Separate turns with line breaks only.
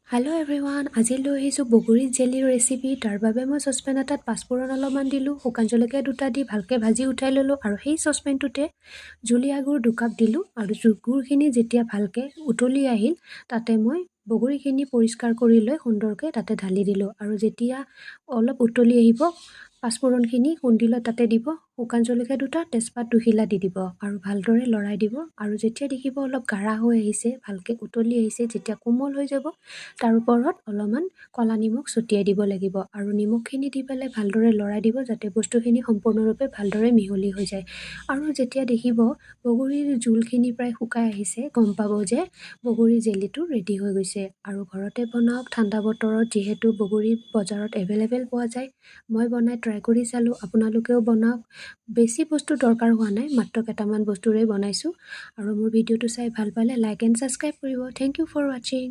Hello' everyone, আজি লৈ আহিছোঁ বগৰী জেলিৰ ৰেচিপি। তাৰ বাবে মই চচপেন এটাত পাঁচফোৰণ অলপমান দিলোঁ, শুকান জলকীয়া দুটা দি ভালকৈ ভাজি উঠাই ল'লোঁ আৰু সেই চচপেনটোতে জুলীয়া গুৰ 2 কাপ দিলোঁ। আৰু গুৰখিনি যেতিয়া ভালকৈ উতলি আহিল, তাতে মই বগৰীখিনি পৰিষ্কাৰ কৰি লৈ সুন্দৰকৈ তাতে ঢালি দিলোঁ। আৰু যেতিয়া অলপ উতলি আহিব, পাঁচফোৰণখিনি খুন্দি লৈ তাতে দিব, শুকান জলকীয়া দুটা, তেজপাত দুখিলা দি দিব আৰু ভালদৰে লৰাই দিব। আৰু যেতিয়া দেখিব অলপ গাঢ়া হৈ আহিছে, ভালকৈ উতলি আহিছে, যেতিয়া কোমল হৈ যাব, তাৰ ওপৰত অলপমান ক'লা নিমখ ছটিয়াই দিব লাগিব। আৰু নিমখখিনি দি পেলাই ভালদৰে লৰাই দিব, যাতে বস্তুখিনি সম্পূৰ্ণৰূপে ভালদৰে মিহলি হৈ যায়। আৰু যেতিয়া দেখিব বগৰীৰ জোলখিনি প্ৰায় শুকাই আহিছে, গম পাব যে বগৰীৰ জেলিটো ৰেডি হৈ গৈছে। আৰু ঘৰতে বনাওক। ঠাণ্ডা বতৰত যিহেতু বগৰী বজাৰত এভেইলেবল পোৱা যায়, মই বনাই ট্ৰাই কৰি চালোঁ, আপোনালোকেও বনাওক। বেছি বস্তু দৰকাৰ হোৱা নাই, মাত্ৰ কেইটামান বস্তুৰে বনাইছোঁ। আৰু মোৰ ভিডিঅ'টো চাই ভাল পালে লাইক এণ্ড ছাবস্ক্ৰাইব কৰিব। Thank you for watching.